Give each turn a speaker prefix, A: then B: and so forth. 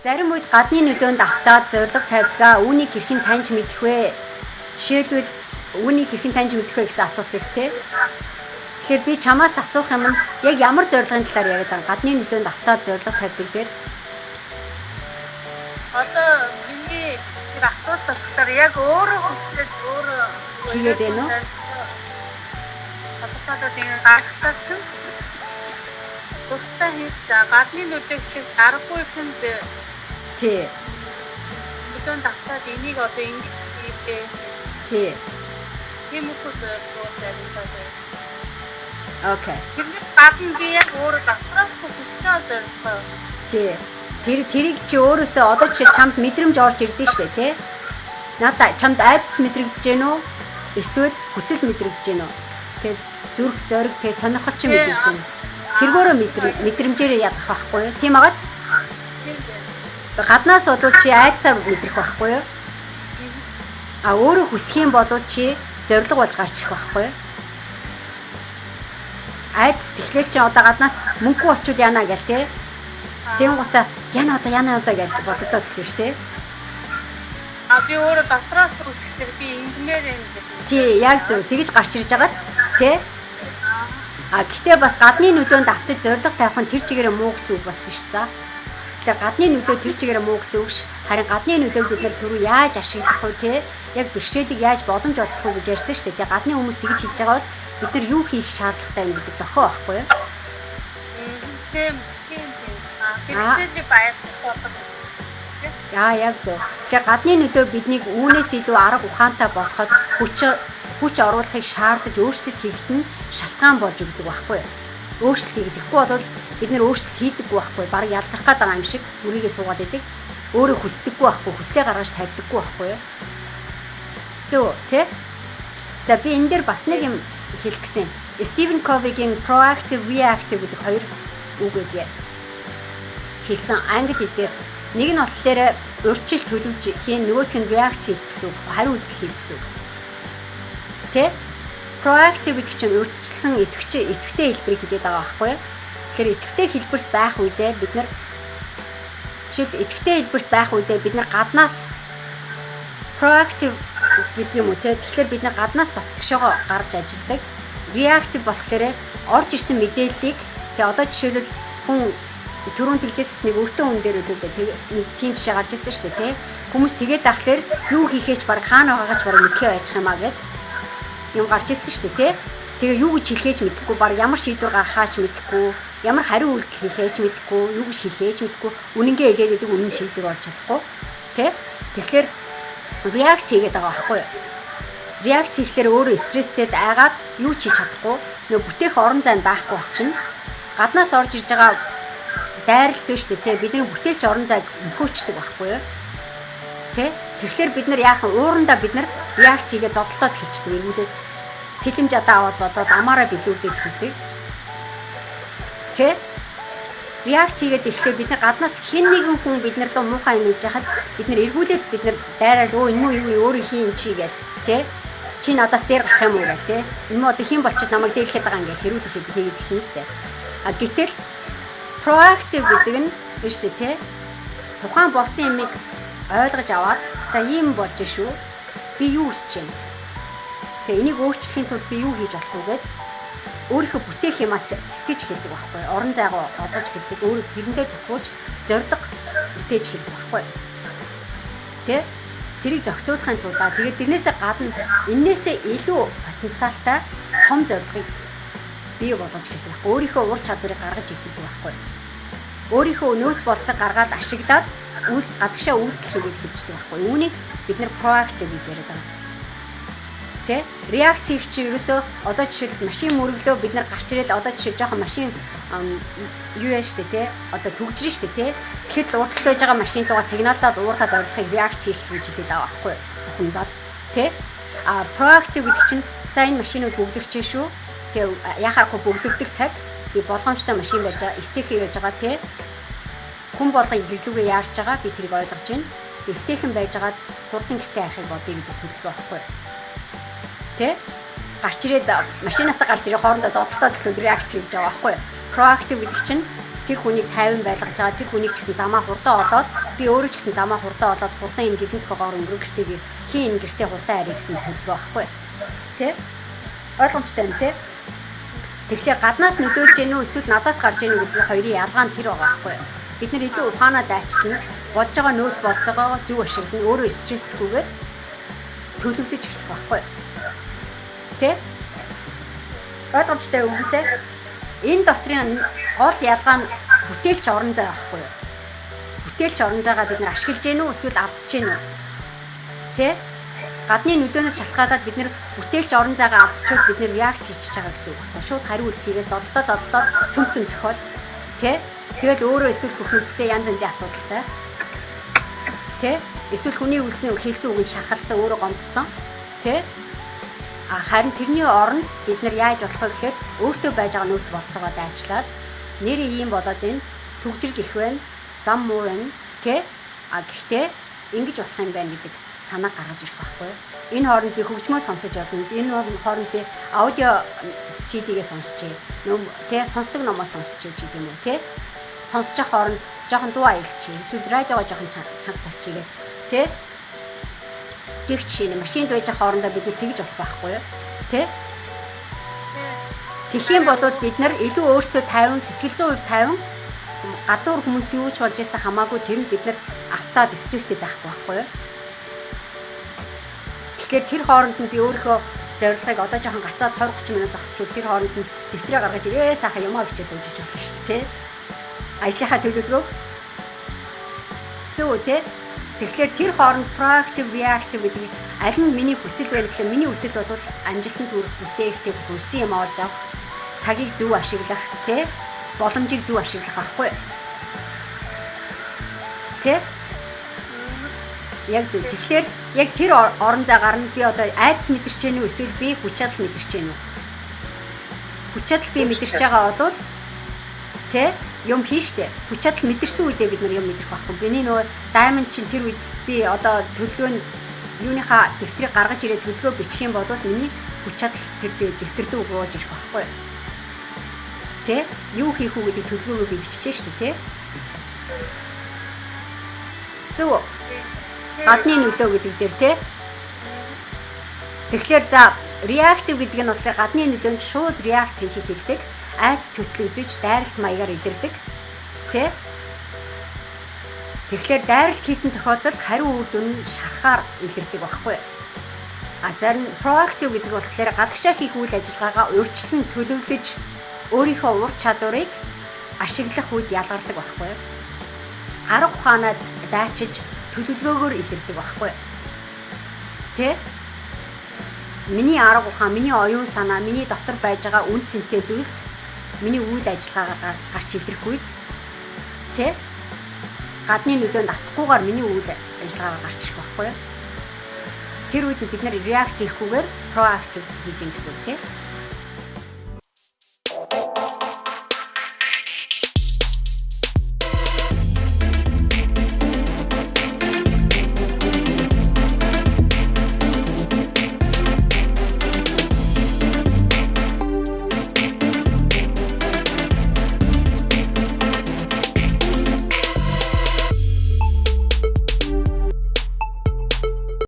A: Зарим үед гадны нөлөөнд автаад зорилго тавьдгаа, үүнийг хэрхэн таньж мэдэх вэ? Жишээлбэл, үүнийг хэрхэн таньж мэдэх вэ гэсэн асуулт эс тээ. Тэгэхээр би чамаас асуух юм нь яг ямар зорилгын талаар яриад байгаа, гадны нөлөөнд автаад зорилго тавьдаг дээр?
B: Одоо миний тэр асуулт болохоор яг өөрөө хүсээд өөрөө
A: хийгээд байна уу?
B: Тодорхойлоод ингэ гаргахлаар чинь тустай хийн штэ, гадны нөлөө гэхээс аргагүй хүнд нөлөөнд автаад энийг одоо ингэж хийдэ. Тиймэрхүү зорилгоор зориулаад байна. Тэрнээс гадна би яг өөрөө дотроос хүссэн зорилгоо.
A: Тий. Тэрийг чи өөрөөсөө одоо чи чамд мэдрэмж орж ирдэ штэ, тий? Надаа чамд айдас мэдрэгдэж гэнэ үү? Эсвэл хүсэл мэдрэгдэж гэнэ үү? Тэг зүрх зориг, тэ, сонирхол чи мэдрэгдэж гэнэ. Тэргөөрөө мэдрэмжээрээ ядах байхгүй юу? Тийм агааз?
B: Тийм байна.
A: Гаднаас бол чи айдсаар мэдрэх байхгүй юу? А өөрөө хүсэх юм бол чи зорилго болж гарч ирэх байхгүй юу? Айдас тэгэхээр чи одоо гаднаас мөнгөгүй болчвол яана гэл, тий? Тийм гута яна одоо, яна одоо гэж бодогдоод эхлэн шүү, тий?
B: А би өөрөө дотроос хүсэхээр би ингэмээр юм гэдэг.
A: Тий, яг зөв. Тэгэж гарч ирж байгааз, тий? А гэхдээ бас гадны нөлөөнд автаж зорилго тавих нь тэр чигээрээ муу гэсэн үг бас биш за. Тэгэхээр гадны нөлөө тэр чигээрээ муу гэсэн үг ш. Харин гадны нөлөөг бид нар түрүү яаж ашиглах вэ, те? Яг бэрхшээлийг яаж боломж олгох вэ гэж ярьсан шүү дээ. Тэгээ гадны хүмүүс тэгж хэлж байгаа бол бид нар юу хийх шаардлагатай юм гэдэг дохио байхгүй юу?
B: Тийм. А бэрхшээлийг баярлах болгох.
A: Яа, яг зөв. Тэгэхээр гадны нөлөө биднийг үүнээс илүү арга ухаантай болоход хүч оруулахыг шаардаж өөрчлөлт хийхэд нь шалтгаан болж өгдөг байхгүй юу? Өөрчлөлт хийхгүй бол бид нэр өөрчлөлт хийдэггүй байхгүй, бараг ялзрах гээд байгаа юм шиг үрийгээ суугаад идэг. Өөрөө хүсдэггүй байхгүй, хүслээ гаргаж тавьдаггүй байхгүй юу? Зөв, тий? За, би энэ дээр бас нэг юм хэлэх гэсэн. Стивен Ковигийн proactive, reactive гэдэг хоёр үг өгье. Хэлсэн англи хэл дээр нэг нь болохоор урьдчилж төлөвлөж хийн, нөгөөх нь реакц хийх гэсэн үг, хариу үйлдэл хийх гэсэн үг. Тэ? Proactive гэдэг чинь урьдчилсан идэвхтэй хэлбэрийг хэлээд байгаа байхгүй юу? Тэгэхээр идэвхтэй хэлбэрт байх үедээ бид нар, жишээл, идэвхтэй хэлбэрт байх үедээ бид нар гаднаас proactive гэдэг юм уу, те? Тэгэхээр бид нар гаднаас дотгошоогоо гарч ажилладаг. Reactive болохоор орж ирсэн мэдээллийг, тэгээ одоо жишээлбэл, хүн түрүүн тэгжээс нэг өртөө хүн дээр үлээ нэг тийм жишээ гарч ирсэн шүү дээ, тий. Хүмүүс тэгээд ахлаар юу хийхээч баг хаана байгаагаа ч баг мэдэхээ байж юм а гэд юм гарч ирсэн шүү дээ, тий. Тэгээ юу гэж хэлхээч мэдэхгүй, баг ямар шийдвэр гаргахаач мэдэхгүй, ямар хариу үйлдэл хийхээч мэдэхгүй, юу гэж хэлхээч мэдэхгүй, үнэнгээ хэлээд байдаг, үнэн шийдвэр болж чадахгүй, тий. Тэгэхээр реакц хийгээд байгаа байхгүй юу? Реакц хийхлээр өөрөө стресстэй айгаад юу ч хийж чадахгүй, нөө бүтээх орон зай байхгүй болчихно. Гаднаас орж ирж байгаа дайралт биш үү, те, бидний бүтээлч орон зайг мөхөөчдөг байхгүй юу? Тэ? Тэгэхээр бид нар яахан уурандаа бид нар реакц хийгээ зодолтоод эхэлчихдэг. Эргүүлээд сэлэм жадаа аваад зодоод амаараа билүүрдээд эхэлдэг. Тэ? Реакц хийгээд ирэхлээр бид нар гаднаас хэн нэгэн хүн бид нар руу муухай юм хийж яхад бид нар эргүүлээд бид нар дайраад, өө, энэ муу юу өөрөө хийн чи гэл, тэ, чи надаас дээр гарах юм уу гэл, тэ, энэ муу одоо хэн болчиход намайг дээрлэхэд байгаа юм гэл хэрүүлэх хийгээд эхэлнэ сте. А гэтэл proactive гэдэг нь биш үү, те, тухайн болсон юмыг ойлгож аваад, за, ийм болж шүү, би юу хүсэж байна, тэгээ энийг өөрчлөхийн тулд би юу хийж болох вэ гэд өөрийнхөө бүтээх юмаас сэтгэж эхэлдэг байхгүй, орон зайгаа олгож эхэлдэг, өөрөө тэрэндээ тохируулж зорилго бүтээж эхэлдэг байхгүй, тэ. Тэрийг зохицуулахын тулд тэгээд тэрнээсээ гадна эннээсээ илүү потенциалтай том зорилгыг бий болгож эхэлдэг байхгүй, өөрийнхөө ур чадварыг гаргаж эхэлдэг байхгүй, өөрийнхөө нөөц болцоо гаргаад ашиглаад үйл гадагшаа үйлдэл хийгээд эхэлждэг байхгүй. Үүнийг бид нэр proactive гэж яриад байгаа. Тэ? Реакц хийх чинь ерөөсөө одоо жишээлбэл машин мөрөглөө бид нар гарч ирээд, одоо жишээ жоохон машин юу яа штэ, тэ? Одоо түгжрэн штэ, тэ? Тэгэхэд л урдталт байж байгаа машин руугаа сигналдаад уурлаад орлохыг реакц хийх гэж хэлээд байгаа байхгүй юу? Бухимдаад. Тэ? А proactive гэдэг чинь за, энэ машинууд бөглөрч шүү. Тэгээ яхаарахгүй бөглөрдөг цаг би болгоомжтой машин барьж байгаа, эвтэйхэн яаж байгаа, тэ? Хүн болгон гэрлүүгээ яарч байгаа, би тэрийг ойлгож байна. Эвтэйхэн байж байгаад хурдан гэртээ харахыг бодъё гэдэг төлөвлөгөө байхгүй юу? Тэ? Гарч ирээд машинаас гарч ирээ хоорондоо зодолтоод гэхэд реакц хийж байгаа байхгүй юу? Proactive гэдэг чинь тэр хүнийг тайван байлгаж байгаа, тэр хүнийг ч гэсэн замаа хурдан олоод Би өөрөө ч гэсэн замаа хурдан олоод хурдан энэ гэлэн тохиогоор өнгөрөн гэртээ хин энэ гэртээ хурдан харъя гэсэн төлөвлөгөө байхгүй. Тэ? Ойлгомжтой юм тэ? Тэгэхээр гаднаас нөлөөлж гэнэ үү эсвэл надаас гарч гэнэ үү гэдэг хоёрын ялгаа нь тэр байгаа байхгүй. Бид нар илүү ухаанаа дайчлана, болж байгаа нөөц болцоогоо зөв ашиглана, өөрөө стресстгүйгээр төлөвлөж эхлэх байхгүй. Тэ? Ойлгомжтой үгүйсээ? Энэ дотрын гол ялгаа нь бүтээлч орон зай байхгүй юу? Бүтээлч орон зайгаа бид нар ашиглаж гэнэ үү эсвэл алдаж гэнэ үү? Тэ? Гадны нөлөөнөөс шалтгаалаад бид нар бүтээлч орон зайгаа алдчихвал бид нар реакц хийчихэж байгаа гэсэн үг байна. Шууд хариу үйлдэл хийгээд зодолдоо цөм цөм зохиол. Тэ? Тэгэл өөрөө эсвэл хөхнүүдтэй янз янзын асуудалтай. Тэ? Эсвэл хүний үлсэн хэлсэн үгэнд шархалцсан, өөрөө гомдсон. Тэ? А харин тэрний оронд бид нар яаж болох вэ гэхээр өөртөө байж байгаа нөөц болцоогоо дайчлаад нэрээ ийм болоод энэ түгжрэл их байна, зам муу байна, тэ? А гэхдээ ингэж болох юм байна гэдэг санаа гаргаж ирэх байхгүй юу? Энэ хооронд би хөгжмөө сонсож явна. Энэ хооронд би аудио CD-гээ сонсчээ. Нөм тэ сонсдог номоо сонсчээ ч гэдэг юм уу, тэ? Сонсож явах хооронд жоохон дуу аялчих. Эсвэл радиогоо жоохон чанга тавьчихъя. Тэ? Гэх жишээ нь машинд байж байгаа хоорондоо бид нар тэгж болох байхгүй юу? Тэ? Тэгэх юм бол бид нар илүү өөрсдөө 50, сэтгэл зүйн хувьд 50 гадуур хүмүүс юу ч болж исэн хамаагүй тэр нь бид нар автаад стресстэй байхгүй байхгүй юу? Тэгэхээр тэр хооронд нь би өөрийнхөө зорилгыг одоо жоохон гацаад 20 30 минут зогсчвол тэр хооронд нь дэвтрээ гаргаж ирээ сайхан юмаа бичээ сууж иж болно шүү дээ, тэ? Ажлынхаа төлөвлөгөөг зөв үү, тэ? Тэгэхээр тэр хооронд proactive, reactive гэдэг аль нь миний хүсэл вэ гэхээр миний хүсэл бол амжилтанд хүрэх, бүтээх, тэр хүссэн юм олж авах, цагийг зөв ашиглах, тэ? Боломжийг зөв ашиглах байхгүй. Тэ? Яг зөв. Тэгэхээр яг тэр орон зайгаар нь би одоо айдас мэдэрч гэнэ үү эсвэл би хүч чадал мэдэрч гэнэ үү? Хүч чадал би мэдэрч байгаа бол тэ юм хийн штэ. Хүч чадал мэдэрсэн үедээ бид нар юм мэдрэх байхгүй. Миний нөгөө diamond чинь тэр үед би одоо төлөвлөгөө нь юуныхаа дэвтрийг гаргаж ирээд төлөвлөгөө бичих юм бол миний хүч чадал тэр дэвтэр рүү бууж ирэх байхгүй. Тэ? Юу хийх үү гэдэг төлөвлөгөөгөө би биччихэ штэ, тэ? Зөв. Гадны нөлөө гэдэг дээр тэ? Тэгэхээр за reactive гэдэг нь болохоор гадны нөлөөнд шууд реакц хийх хэлдэг. Айц төтлөгдөж дайралт маягаар илэрдэг. Тэ? Тэгэхээр дайралт хийсэн тохиолдолд хариу үр дүн нь шархаар илэрдэг байхгүй. А зарим proactive гэдэг болохоор гадагшаа хийх үйл ажиллагаагаа урьдчилан төлөвлөж өөрийнхөө ур чадварыг ашиглах үед ялгардаг байхгүй. Арга ухаанаа дайчиж төлөвлөгөөгөөр илэрдэг байхгүй. Тэ? Миний арга ухаан, миний оюун санаа, миний дотор байж байгаа үн цэнтэй зүйлс миний үйл ажиллагаагаар гарч илрэх үед тэ гадны нөлөөнд автахгүйгээр миний үйл ажиллагаагаар гарч ирэх байхгүй юу? Тэр үед бид нар реакц хийхгүйгээр proactive хийж гин гэсэн үг тий.